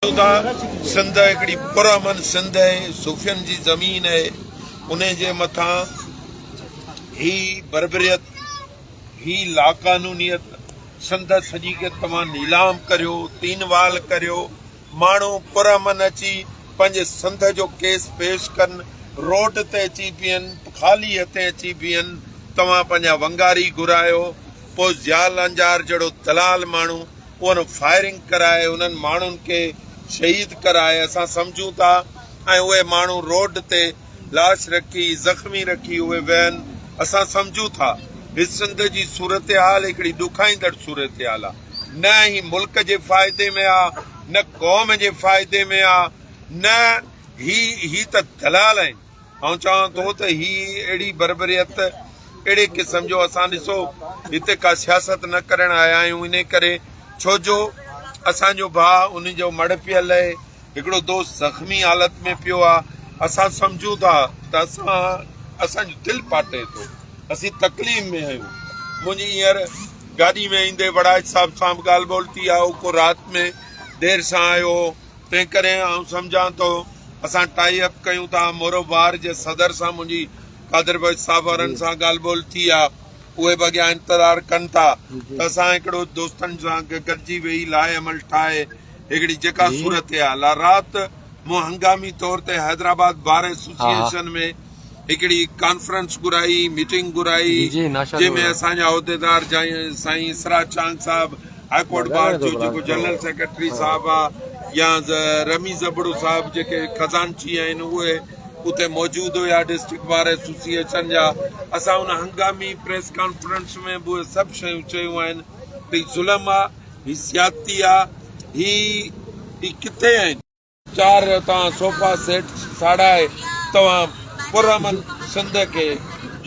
چئون ٿا سنڌ هڪڙي پرامن سنڌ آهي، صوفين جي زمين آهي، انهي جي مٿان هي بربريت، هي لاقانونيت، سنڌ سڄي کي توهان نيلام ڪريو، تين وال ڪريو، ماڻهو پرامن اچي پنهنجي سنڌ جو ڪيس پيش ڪن، روڊ تي اچي بيهن، خالي هٿين اچي بيهن، توهان پنهنجا ونگاري گهرايو، پوء ضياء لانجار جهڙو دلال ماڻهو انهن فائرنگ ڪرائي انهن ماڻهن کي شهيد ڪرائي اسان سمجهون ٿا ۽ اهي ماڻهو روڊ تي لاش رکي زخمي رکي اهي ويهن اسان سمجهون ٿا هي سنڌ جي صورتحال هڪڙي ڏکائيندڙ صورتحال آ نه هي ملڪ جي فائدي ۾ آ نه قوم جي فائدي ۾ آ نه هي هي ته دلال آهن. آئون چوان ٿو ته هي اهڙي بربريت اهڙي قسم جو اسان ڏسو هتي ڪا سياست نه ڪرڻ آيا آهيون انهي ڪري ڇو جو اسان جو ڀاء ان جو مڙهه پيل آهي هڪڙو دوست زخمي حالت ۾ پيو آهي اسان سمجهون ٿا ته اسان اسان جو دل پاٽي ٿو اسين تڪليف ۾ آهيون منهنجي هينئر گاڏي ۾ ايندي وڙائچ صاحب سان به ڳالهه ٻولهه ٿي آهي هو ڪو رات ۾ دير سان آيو هو تنهن ڪري آئون سمجهان ٿو اسان ٽائي اپ ڪيون ٿا مورو بار جي صدر سان منهنجي قادر بخش صاحب وارن سان ڳالهه ٻولهه ٿي آ اهي به اڳيان انتظار ڪن ٿا ته اسان هڪڙو دوستن سان گڏجي ويهي لاء عمل ٺاهي هڪڙي جيڪا صورتحال آ رات مون هنگامي طور تي حيدرآباد بار ايسوسيئيشن ۾ هڪڙي ڪانفرنس گهرائي ميٽنگ گهرائي جنهن ۾ اسان جا عهديدار سائين اسرار چانگ صاحب هاء ڪورٽ بار جو جيڪو جنرل سيڪريٽري صاحب آ يا رميز ابڙو صاحب جيڪي خزانچي آهن اهي اتي موجود هيا ڊسٽرڪٽ بار ايسوسيئيشن جا اسان ان هنگامي پريس ڪانفرنس ۾ به اهي سڀ شيون چيون آهن ته هي ظلم آ هي زيادتي آ هي هي ڪٿي آهن. چار توهان صوفا سيٽ ساڙائي توهان پرامن سنڌ کي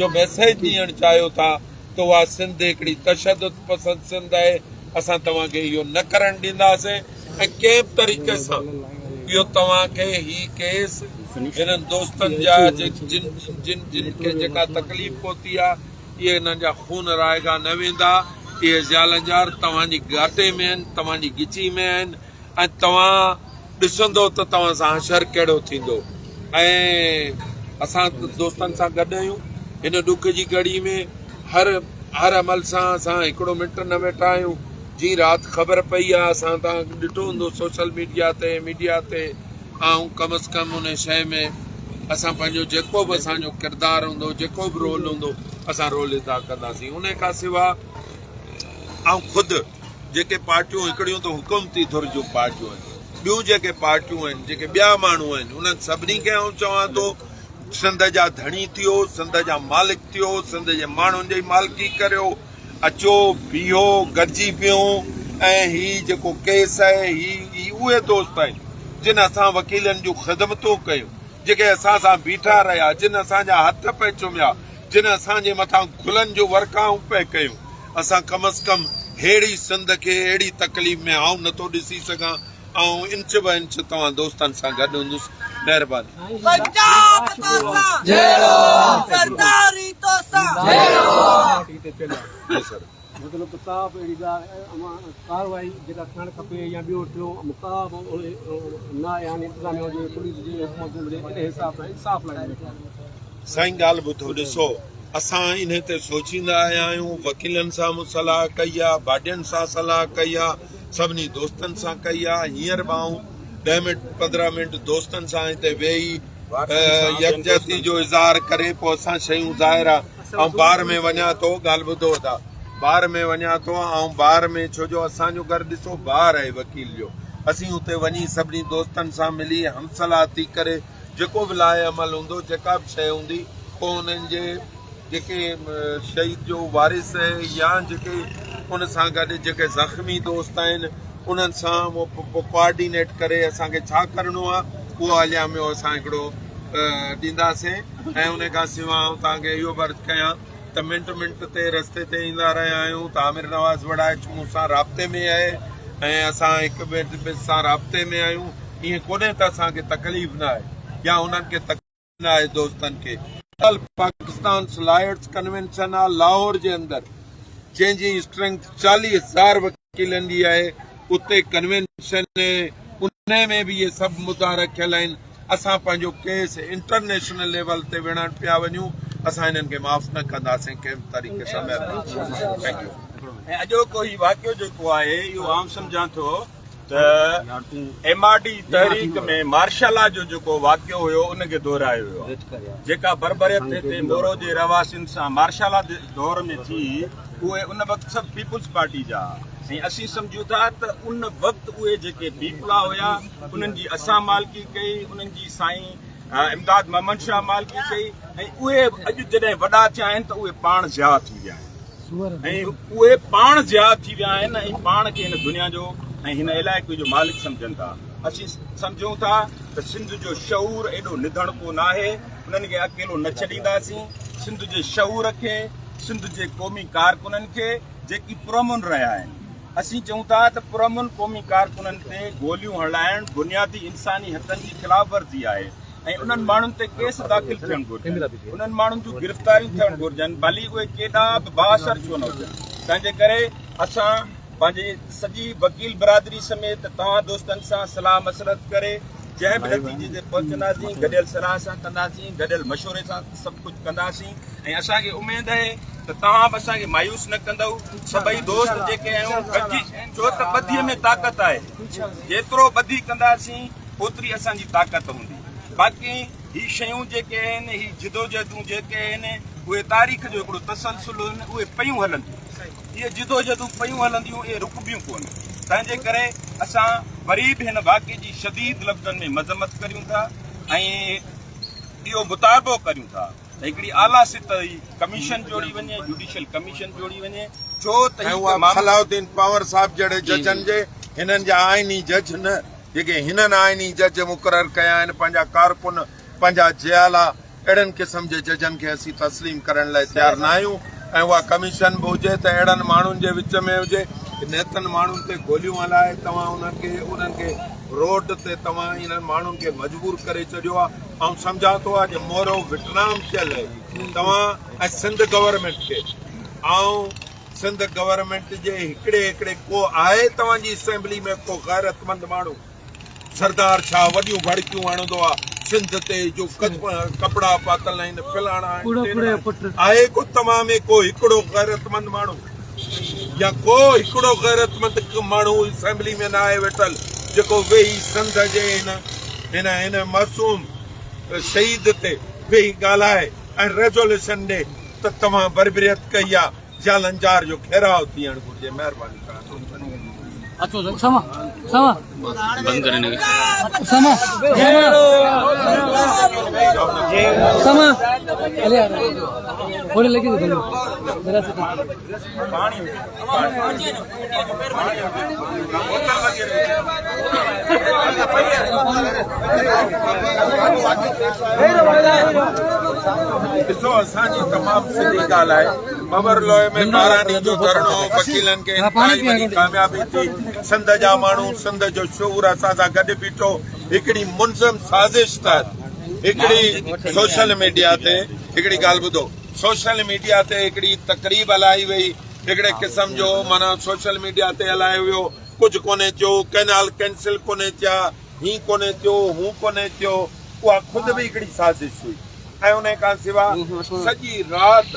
جو ميسيج ڏيڻ چاهيو ٿا ته اها سنڌ هڪڙي تشدد پسند سنڌ آهي اسان توهان کي اهو نه ڪرڻ ڏينداسين ۽ ڪنهن به طريقي سان اهو توهان کي هي ڪيس هنن دوستن جا جن جن جن کي جيڪا تڪليف پهتي آهي اهي انهن جا خون رائگان نه ويندا اهي ضياء لنجار توهان جي ڳاٽي ۾ آهن توهان جي ڳچي ۾ آهن ۽ توهان ڏسندو ته توهان سان حشر ڪهڙو ٿيندو ۽ اسان دوستن سان گڏ آهيون هن ڏک جي گهڙي ۾ هر هر عمل سان اسان هڪڙو منٽ نه ويٺا آهيون جي رات خبر پئي آهي اسان توهان ڏٺو هوندو سوشل ميڊيا تي ميڊيا تي آئون ڪم از ڪم ان شيء ۾ اسان پنهنجو جيڪو به اسان جو ڪردار هوندو جيڪو به رول هوندو اسان رول ادا ڪنداسين ان کان سوا آئون خود جيڪي پارٽيون هڪڙيون ته حڪومتي ڌر جون پارٽيون آهن ٻيون جيڪي پارٽيون آهن جيڪي ٻيا ماڻهو آهن انهن سڀني کي آئون چوان ٿو سنڌ جا ڌڻي ٿيو سنڌ جا مالڪ ٿيو سنڌ جي ماڻهن جي مالڪي ڪريو اچو بيهو گڏجي بيهون ۽ هي جيڪو ڪيس آهي هي هي اهي دوست آهن جن اسان وڪيلن جون خدمتون ڪيون جيڪي اسان سان بيٺا رهيا جن اسان جا هٿ پئي چميا جن اسان جي مٿان گلن جون ورکائون پئي ڪيون، اسان ڪم از ڪم ههڙي سنڌ کي اهڙي تڪليف ۾ آئون نٿو ڏسي سگهان، آئون انچ به انچ توهان دوستن سان گڏ هوندس، مهرباني. پنجاب توسان جهيڙو آ سرداري توسان جهيڙو آ. جي سر. مطلب ته ڪا به اهڙي ڳالهه امان ڪارروائي جيڪا ٿيڻ کپي يا ٻيو ٽيون ڪا به نه آهي هاڻي انتظاميا هجي پوليس هجي حڪومت هجي ان حساب سان انصاف لاء نه ويٺا آهيون. سائين ڳالهه ٻڌو ڏسو اسان انهي تي سوچيندا آيا آهيون وڪيلن سان به صلاح ڪئي آ باڊين سان صلاح ڪئي آ سڀني دوستن سان ڪئي آ هينئر به آئون ڏهه منٽ 15 منٽ دوستن سان هتي ويهي يڪجهتي جو اظهار ڪري پوء اسان شيون ظاهر آ آئون بار ۾ وڃان ٿو ڳالهه ٻڌو ادا بار ۾ وڃان ٿو آئون بار ۾ ڇو جو اسان جو گهر ڏسو بار آهي وڪيل جو اسين اتي وڃي سڀني دوستن سان ملي همصلاح ٿي ڪري جيڪو به لاء عمل هوندو جيڪا به شيء هوندي پوء انهن جي جيڪي شهيد جو وارث آهي يا جيڪي ان سان گڏ جيڪي زخمي دوست آهن انهن سان پوء ڪوآرڊينيٽ ڪري اسان کي ڇا ڪرڻو آهي اهو الياميو اسان هڪڙو ڏينداسين ۽ ان کان سواء آئون توهان کي اهو به عرض ڪيان ته منٽ منٽ تي رستي تي ايندا رهيا آهيون ته عامر نواز وڙائچ مون سان رابطي ۾ آهي ۽ اسان هڪ ٻئي سان رابطي ۾ آهيون ائين ڪونهي ته اسان کي تڪليف نه آهي يا انهن کي تڪليف نه آهي دوستن کي آل پاڪستان لائرز ڪنوينشن آ لاهور جي اندر جنهن جي اسٽرينگٿ 40 هزار وڪيلن جي آهي اتي ڪنوينشن. انهي ۾ به اهي سڀ مدعا رکيل آهن. اسان پنهنجو ڪيس انٽرنيشنل ليول تي وڙهڻ پيا وڃون، اسان انهن کي معاف نه ڪنداسين ڪنهن به طريقي سان. مهرباني. Thank you. ۽ اڄوڪو هي واقعو جيڪو آهي اهو آئون سمجهان ٿو ته ايم آر ڊي تحريڪ ۾ مارشل لا جو جيڪو واقعو هيو ان کي دهرايو ويو آهي جيڪا بربريت هتي مورو جي رهواسين سان مارشل لا دور ۾ ٿي اهي ان وقت سڀ پيپلز پارٽي جا ۽ اسين سمجهون ٿا ته ان وقت اهي جيڪي پيپلا هيا انهن جي اسان مالڪي ڪئي انهن جي سائين امداد محمد شاهه مالڪي ڪئي ۽ اهي اڄ جڏهن وڏا ٿيا آهن ته اهي پاڻ ضياء ٿي ويا آهن ۽ اهي پاڻ ضياء ٿي ويا آهن ۽ پاڻ کي هن دنيا جو ۽ هن علائقي جو مالڪ سمجهن ٿا. اسين سمجهون ٿا ته سنڌ جو شعور ايڏو نڌڻڪو ناهي، انهن کي اڪيلو نه ڇڏينداسين. سنڌ جي شعور کي، سنڌ جي قومي ڪارڪنن کي جيڪي پرامن رهيا آهن، اسين چئون ٿا ته پرامن قومي ڪارڪنن تي گوليون هڻائڻ بنيادي انساني حقن جي خلاف ورزي آهي ۽ انهن ماڻهن تي ڪيس داخل ٿيڻ گهرجن، انهن ماڻهن جون گرفتاريون ٿيڻ گهرجن، ڀلي اهي ڪيڏا به بااثر ڇو نه هجن. تنهن جي ڪري اسان پنهنجي سڄي وڪيل برادري سميت توهان دوستن سان صلاح مشورت ڪري جنهن به نتيجي تي پهچنداسين گڏيل صلاح سان ڪنداسين، گڏيل مشوري سان سڀ ڪجهه ڪنداسين ۽ اسان کي اميد آهي ته توهان به اسان کي مايوس نه ڪندؤ. سڀئي دوست جيڪي آهيون گڏجي ڇو ته ٻڌي ۾ طاقت آهي، جيترو ٻڌي ڪنداسين اوتري اسان جي طاقت هوندي. باقي هي شيون جيڪي آهن، هي جدوجهدون جيڪي آهن، اهي تاريخ جو هڪڙو تسلسل آهن، اهي پيون هلنديون. اهي جدوجهدون پيون هلنديون، اهي رڪبيون ڪونه. تنهن جي ڪري اسان وري به هن واقعي جي شديد لفظن ۾ مذمت ڪريون ٿا ۽ اهو مطالبو ڪريون ٿا ته هڪڙي اعليٰ سطحي ڪميشن جوڙي وڃي، جوڊيشل ڪميشن جوڙي وڃي، ڇو ته هي ۽ اها ته صلاح الدين پنهور صاحب جهڙي ججن جي، هنن جا آئيني جج نه، جيڪي هنن آئيني جج مقرر ڪيا آهن، پنهنجا ڪارڪن، پنهنجا جيالا، اهڙن قسم جي ججن کي اسين تسليم ڪرڻ لاء تيار نه آهيون ۽ اها ڪميشن به هجي ته اهڙن ماڻهن جي وچ ۾ هجي نهتن ماڻهن تي گوليون هلائي توهان انهن کي انهن کي روڊ تي توهان انهن ماڻهن کي مجبور ڪري ڇڏيو آهي. آئون سمجهان ٿو اڄ مورو وٽنام ٿيل آهي توهان ۽ سنڌ گورنمينٽ کي آئون سنڌ گورنمينٽ جي هڪڙي هڪڙي ڪو آهي توهان جي اسيمبلي ۾ ڪو غيرتمند ماڻهو سردار شاهه وڏيون ڀڙڪيون هڻندو آ سنڌ تي جو ڪپڙا پاتل آهن فلاڻا آهن ٽيرڻا آهن آهي ڪو توهان ۾ ڪو هڪڙو غيرتمند ماڻهو يا ڪو هڪڙو غيرتمند ماڻهو اسيمبلي ۾ نه آهي ويٺل جيڪو ويهي سنڌ جي هن هن هن معصوم شهيد تي ويهي ڳالهائي ۽ ريزوليوشن ڏي ته توهان بربريت ڪئي آ يا لنجار جو گهيراء ٿيڻ گهرجي مهرباني توهان ڏسو اسان جي تمام سڌي ڳالهه آهي ٻٻرلوء ۾ باراني جو ڌرڻو وڪيلن کي انتهائي وڏي ڪاميابي ٿي سنڌ جا ماڻهو سنڌ جو شعور اسان سان گڏ بيٺو هڪڙي منظم سازش تحت هڪڙي سوشل ميڊيا تي هڪڙي ڳالهه ٻڌو سوشل ميڊيا تي هڪڙي تقريب هلائي وئي هڪڙي قسم جو معنيٰ سوشل ميڊيا تي هلايو ويو ڪجهه ڪونهي ٿيو ڪئنال ڪينسل ڪونهي ٿيا هي ڪونهي ٿيو هو ڪونهي ٿيو اها خود به هڪڙي سازش هئي ۽ ان کان سوا سڄي رات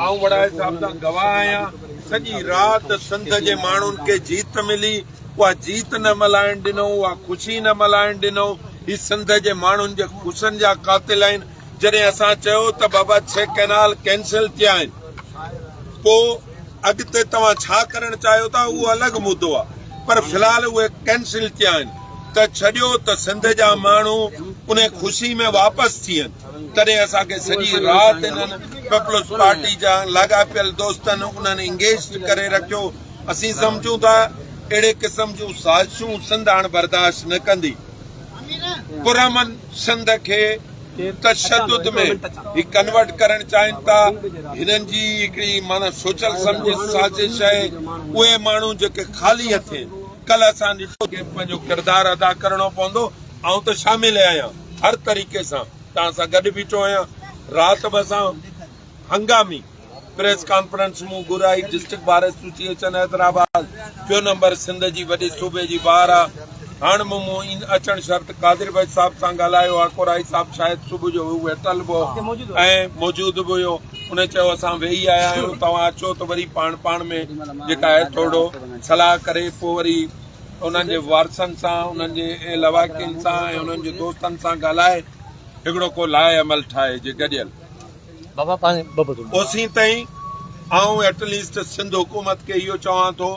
آئون وڙائي صاحب سان گواهه آهيان سڄي رات سنڌ جي ماڻهن کي جيت ملي اها جيت نه ملهائڻ ڏنو اها خوشي نه ملهائڻ ڏنو هي سنڌ جي ماڻهن جي خوشن جا قاتل آهن جڏهن اسان چيو ته بابا ڇهه ڪئنال ڪينسل ٿيا آهن پوء اڳتي توهان ڇا ڪرڻ چاهيو ٿا اهو الڳ مدو آهي پر في الحال اهي ڪينسل ٿيا آهن ته ڇڏيو ته سنڌ جا ماڻهو ان خوشي ۾ واپس ٿين تڏهن اسان کي سڄي رات انهن پيپلز پارٽي جا لاڳاپيل دوستن انهن انگيج ڪري رکيو اسين سمجهون ٿا اهڙي قسم جون سازشون سنڌ هاڻ برداشت نه ڪندي پرامن سنڌ کي تشدد ۾ هي ڪنورٽ ڪرڻ چاهين ٿا هنن جي هڪڙي معنيٰ سوچيل سمجهيل سازش آهي اهي ماڻهو جيڪي خالي هٿين ڪلهه اسان ڏٺو کي پنهنجو ڪردار ادا ڪرڻو پوندو آئون ته شامل آهيان هر طريقي سان توهان سان گڏ بيٺو آهيان رات به اسان هنگامي پريس ڪانفرنس مون گهرائي ڊسٽرڪٽ بار ايسوسيئيشن حيدرآباد ٻيو نمبر سنڌ جي وڏي صوبي جي بار آ. هاڻ به مون اچڻ شرط قادر بخش صاحب سان ڳالهايو آ، ڪورائي صاحب شايد صبح جو هو ويٺل به هو ۽ موجود به هيو، ان چيو اسان ويهي آيا آهيون، توهان اچو ته وري پاڻ پاڻ ۾ جيڪا آهي ٿورڙو صلاح ڪري پوء وري انهن جي وارثن سان، انهن جي لواحقين سان ۽ انهن جي دوستن سان ڳالهائي هڪڙو ڪو لاء عمل ٺاهجي گڏيل. اوسين تائين آئون ايٽ ليسٽ سنڌ حڪومت کي اهو چوان ٿو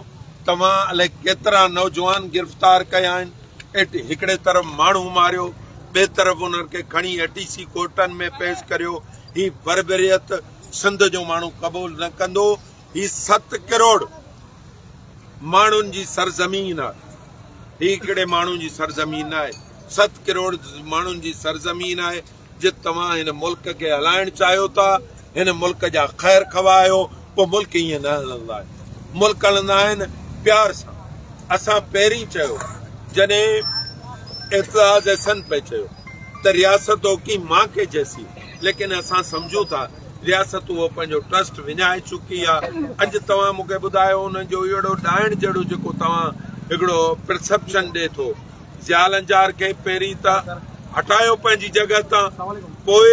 توهان الائي ڪيترا نوجوان گرفتار ڪيا آهن ايٽ هڪڙي طرف ماڻهو ماريو ٻئي طرف انهن کي کڻي اي ٽي سي ڪورٽن ۾ پيش ڪريو هي بربريت سنڌ جو ماڻهو قبول نه ڪندو هي ست ڪروڙ ماڻهن جي سرزمين آهي هي هڪڙي ماڻهو جي سرزمين نه آهي ست ڪروڙ ماڻهن جي سرزمين آهي جي توهان هن ملڪ کي هلائڻ چاهيو ٿا، هن ملڪ جا خير خواهه آهيو، پوء ملڪ ائين نه هلندا آهن. ملڪ هلندا آهن پيار سان. اسان پهرين چيو، جڏهن اعتزاز احسن پئي چيو ته رياست هو ڪي مان ڪي جيسي، ليڪن اسان سمجهون ٿا رياست اهو پنهنجو ٽرسٽ وڃائي چڪي آهي. اڄ توهان مون کي ٻڌايو انهن جو اهڙو ڏائڻ جهڙو جيڪو توهان هڪڙو پرسيپشن ڏي ٿو، ضياء لنجار کي پهرين ته هٽايو پنهنجي جڳهه تان پوء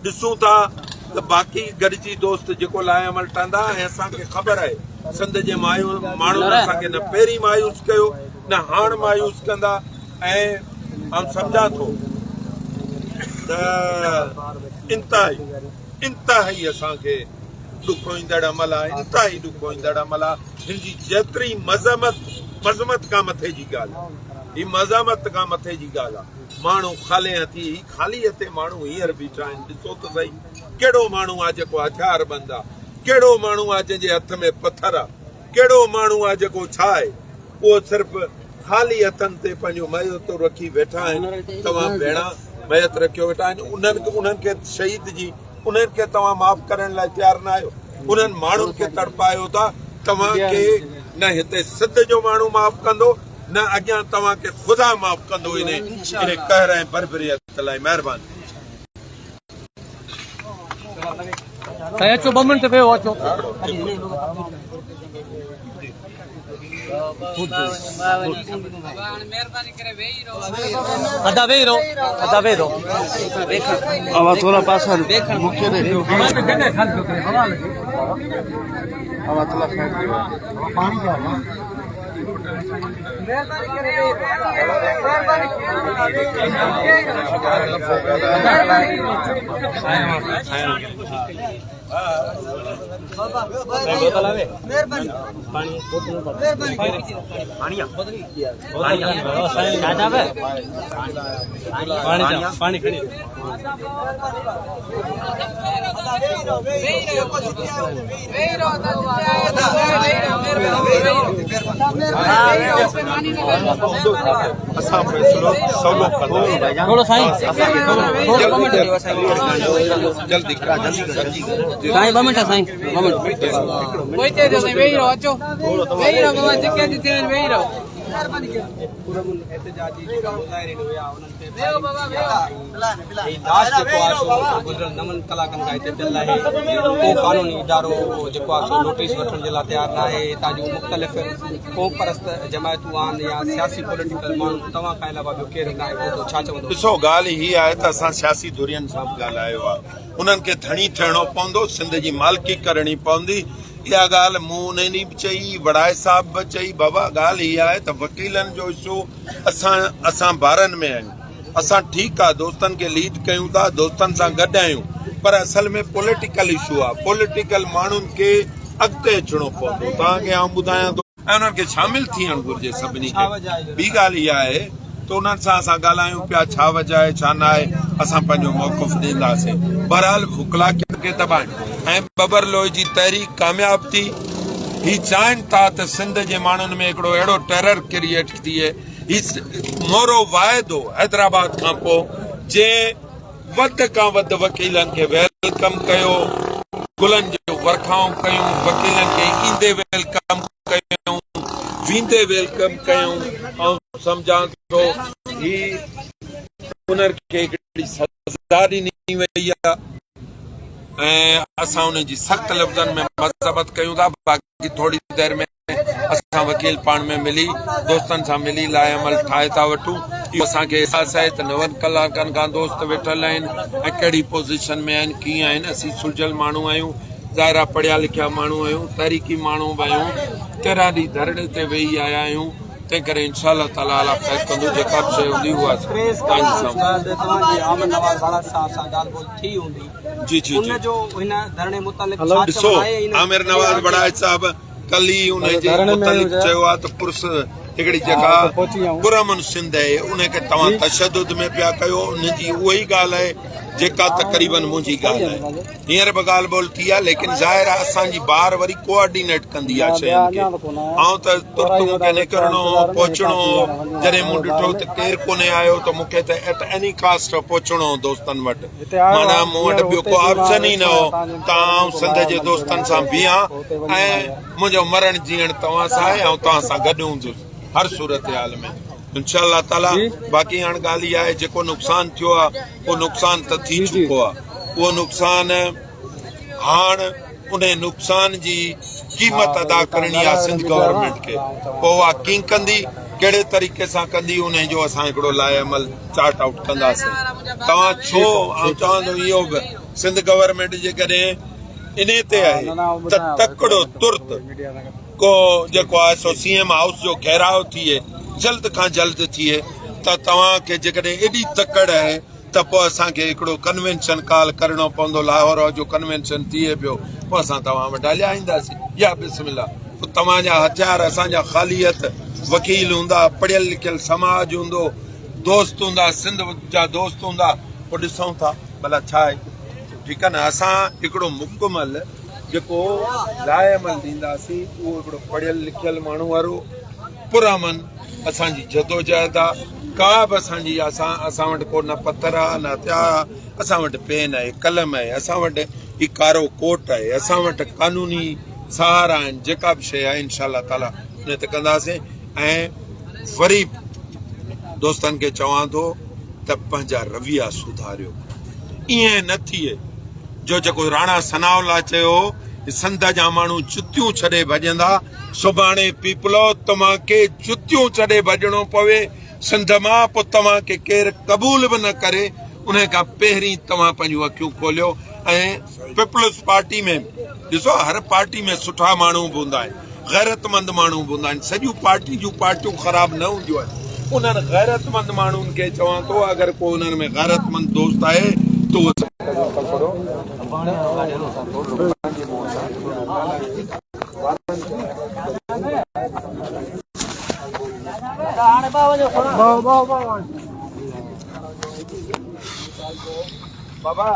ڏسون ٿا ته باقي گڏجي دوست جيڪو لاء عمل ٺهندا ۽ اسان کي خبر آهي سنڌ جي ماڻهن اسان کي نه پهرين مايوس ڪيو نه هاڻ مايوس ڪندا ۽ آئون سمجهان ٿو ته انتهائي انتهائي اسان کي ڏکوئيندڙ عمل آهي انتهائي ڏکوئيندڙ عمل آهي هن جي جيتري مذمت مذمت کان مٿي جي ڳالهه آهي. هي مذمت کان مٿي جي ڳالهه آهي. ماڻهو خالي هٿي هي خالي هٿي ماڻهو هينئر بيٺا آهن ڏسو ته سهي ڪهڙو ماڻهو آهي جيڪو هٿيار بند آهي ڪهڙو ماڻهو آهي جنهن جي هٿ ۾ پٿر آهي ڪهڙو ماڻهو آهي جيڪو ڇا آهي اهو صرف خالي هٿن تي پنهنجو ميت رکي ويٺا آهن توهان ڀيڻا ميت رکيو ويٺا آهن انهن انهن کي شهيد جي انهن کي توهان معاف ڪرڻ لاء تيار نه آهيو انهن ماڻهن کي تڙپايو ٿا توهان کي نه هتي سنڌ جو ماڻهو معاف ڪندو نه اڳيان توهان کي خدا معاف ڪندو انهي قهر ۽ بربريت لاء مهرباني. سائين اچو ٻه منٽ ويهو اچو. ادا ويهي رهو ادا ويهي رهو. اوا ٿورا پاسا مونکي ڏي اوا ٿورا سائيڊ ڏي پاڻي جا اسان فيصلو سولو ڪنداسين جلدي سائين ٻه منٽ سائين ٻه منٽ پوئتي ٿيو سائين ويهي رهو اچو ويهي رهو بابا جيڪي جتي آهن ويهي رهو پرامن احتجاجي جيڪا مظاهرين هيا انهن تي ويهو بابا ويهو هي لاش جيڪو آهي سو گذريل نون ڪلاڪن کان هتي پيل آهي ڪو قانوني ادارو جيڪو آهي سو نوٽيس وٺڻ جي لاء تيار ناهي هتان جون مختلف قوم پرست جماعتون آهن يا سياسي پوليٽيڪل ماڻهو توهان کان علاوه ٻيو ڪير ناهي پهتو ڇا چوندو؟ ڏسو ڳالهه هي آهي ته اسان سياسي ڌرين سان به ڳالهايو آهي انهن کي ڌڻي ٿيڻو پوندو سنڌ جي مالڪي ڪرڻي پوندي اها ڳالهه مون انهن ڏينهن به چئي وڙائي صاحب به چئي بابا ڳالهه هي آهي ته وڪيلن جو اشو اسان اسان بارن ۾ آهيون اسان ٺيڪ آهي دوستن کي ليڊ ڪيون ٿا دوستن سان گڏ آهيون پر اصل ۾ پوليٽيڪل اشو آهي پوليٽيڪل ماڻهن کي اڳتي اچڻو پوندو توهان کي آئون ٻڌايان ٿو ۽ انهن کي شامل ٿيڻ گهرجي سڀني کي ٻي ڳالهه اها آهي ته انهن سان اسان ڳالهايون پيا ڇا وجه آهي ڇا نه آهي اسان پنهنجو موقف ڏينداسين بهرحال وڪلا کي دٻائڻ ۽ ٻٻر لوئي جي تحريڪ ڪامياب ٿي هي چاهين ٿا ته سنڌ جي ماڻهن ۾ هڪڙو اهڙو ٽيرر ڪريئيٽ ٿئي هي مورو واحد هو حيدرآباد کان پوء جنهن وڌ کان وڌ وڪيلن کي welcome ڪيو، گلن جون ورکائون ڪيون، وڪيلن کي ايندي welcome ڪيون، ويندي welcome ڪيون، آئون سمجهان ٿو هي انهن کي هڪڙي سزا ڏني وئي آهي ۽ اسان انهن جي سخت لفظن ۾ مذمت ڪيون ٿا، باقي ٿوري دير ۾ اسان وڪيل پاڻ ۾ ملي دوستن سان ملي لاء عمل ٺاهي ٿا وٺون. اهو اسان کي احساس آهي ته نون ڪلاڪن کان دوست ويٺل آهن ۽ ڪهڙي پوزيشن ۾ آهن ڪيئن آهن. اسين سلجهيل ماڻهو آهيون، ظاهر آهي پڙهيا لکيا ماڻهو آهيون، تحريڪي ماڻهو به آهيون، 13 ڏينهن ڌرڻي تي ويهي آيا آهيون، تنهن ڪري انشاء الله تعاليٰ الله خير ڪندو، جيڪا به شيء هوندي اها پريس توهان جي ڪانفرنس سامهون. بعد توهان جي عامر نواز ڀاڙا صاحب سان ڳالهه ٻولهه ٿي هوندي. جي جي ان جي جو هن ڌرڻي متعلق ڇا ڏسو چوڻ آهي ۽ عامر نواز بڙائچ صاحب ڪلهه ئي ان جي متعلق چيو آهي ته پرس هڪڙي جيڪا پرامن سنڌ آهي ان کي توهان تشدد ۾ پيا ڪيو ان جي اها ئي ڳالهه آهي جيڪا تقريبن منهنجي ڳالهه آهي هينئر به ڳالهه ٻولهه ٿي آهي ليڪن ظاهر آهي اسان جي بار وري ڪوآرڊينيٽ ڪندي آهي شين کي آئون ته ترت مون کي نڪرڻو هو پهچڻو هو جڏهن مون ڏٺو ته ڪير ڪونهي آيو ته مون کي ته ايٽ ايني ڪاسٽ پهچڻو هو دوستن وٽ معنيٰ مون وٽ ٻيو ڪو آپشن ئي نه هو ته آئون سنڌ جي دوستن سان بيهان ۽ منهنجو مرڻ جيئڻ توهان سان آهي آئون توهان سان گڏ هوندس هر صورتحال ۾ انشاء الله تعالي باقي هاڻ ڳالهه اها آهي جيڪو نقصان ٿيو آهي اهو نقصان ته ٿي چڪو آهي اهو نقصان هاڻ ان نقصان جي قيمت ادا ڪرڻي آهي سنڌ گورنمينٽ کي پوء اها ڪين ڪندي ڪهڙي طريقي سان ڪندي ان جو اسان هڪڙو لاء عمل چارٽ آئوٽ ڪنداسين توهان ڇو آئون چوان ٿو اهو به سنڌ گورنمينٽ جيڪڏهن انهي تي آهي ته تڪڙو ترت ڪو جيڪو آهي سو سي ايم هائوس جو گهيراء ٿئي جلد کان جلد ٿئي ته توهان کي جيڪڏهن ايڏي تڪڙ آهي ته پوء اسان کي هڪڙو ڪنوينشن ڪال ڪرڻو پوندو لاهور جو ڪنوينشن ٿئي پيو پوء اسان توهان وٽ هليا اينداسين يا بسم الله پوء توهان جا هٿيار اسان جا خالي هٿ وڪيل هوندا پڙهيل لکيل سماج هوندو دوست هوندا سنڌ جا دوست هوندا پوء ڏسون ٿا ڀلا ڇا آهي ٺيڪ آهي نه اسان هڪڙو مڪمل جيڪو لاء عمل ڏينداسين اهو هڪڙو پڙهيل لکيل ماڻهو وارو پرامن اسان جي جدوجهد آ ڪا به اسان جي اسان اسان وٽ ڪو نه پٿر آ نه هٿيار آ اسان وٽ پين آهي قلم آهي اسان وٽ هي ڪارو ڪوٽ آهي اسان وٽ قانوني سهارا آهن جيڪا به شيء آهي انشاء الله تعالي ان تي ڪنداسين ۽ وري دوستن کي چوان ٿو ته پنهنجا رويا سڌاريو ائين نه ٿئي جو جيڪو راڻا ثناء الله چيو سنڌ جا ماڻهو جتيون ڇڏي ڀڄندا سڀاڻي پيپلو توهان کي جتيون ڇڏي ڀڄڻو پوي سنڌ مان پوء توهان کي ڪير قبول به نه ڪري انهي کان پهرين توهان پنهنجون اکيون کوليو ۽ پيپلز پارٽي ۾ ڏسو هر پارٽي ۾ سٺا ماڻهو به هوندا آهن غيرتمند ماڻهو به هوندا آهن سڄيون پارٽي جون پارٽيون خراب نه هونديون آهن انهن غيرتمند ماڻهن کي چوان ٿو اگر ڪو انهن ۾ غيرتمند دوست آهي ته اهو بابا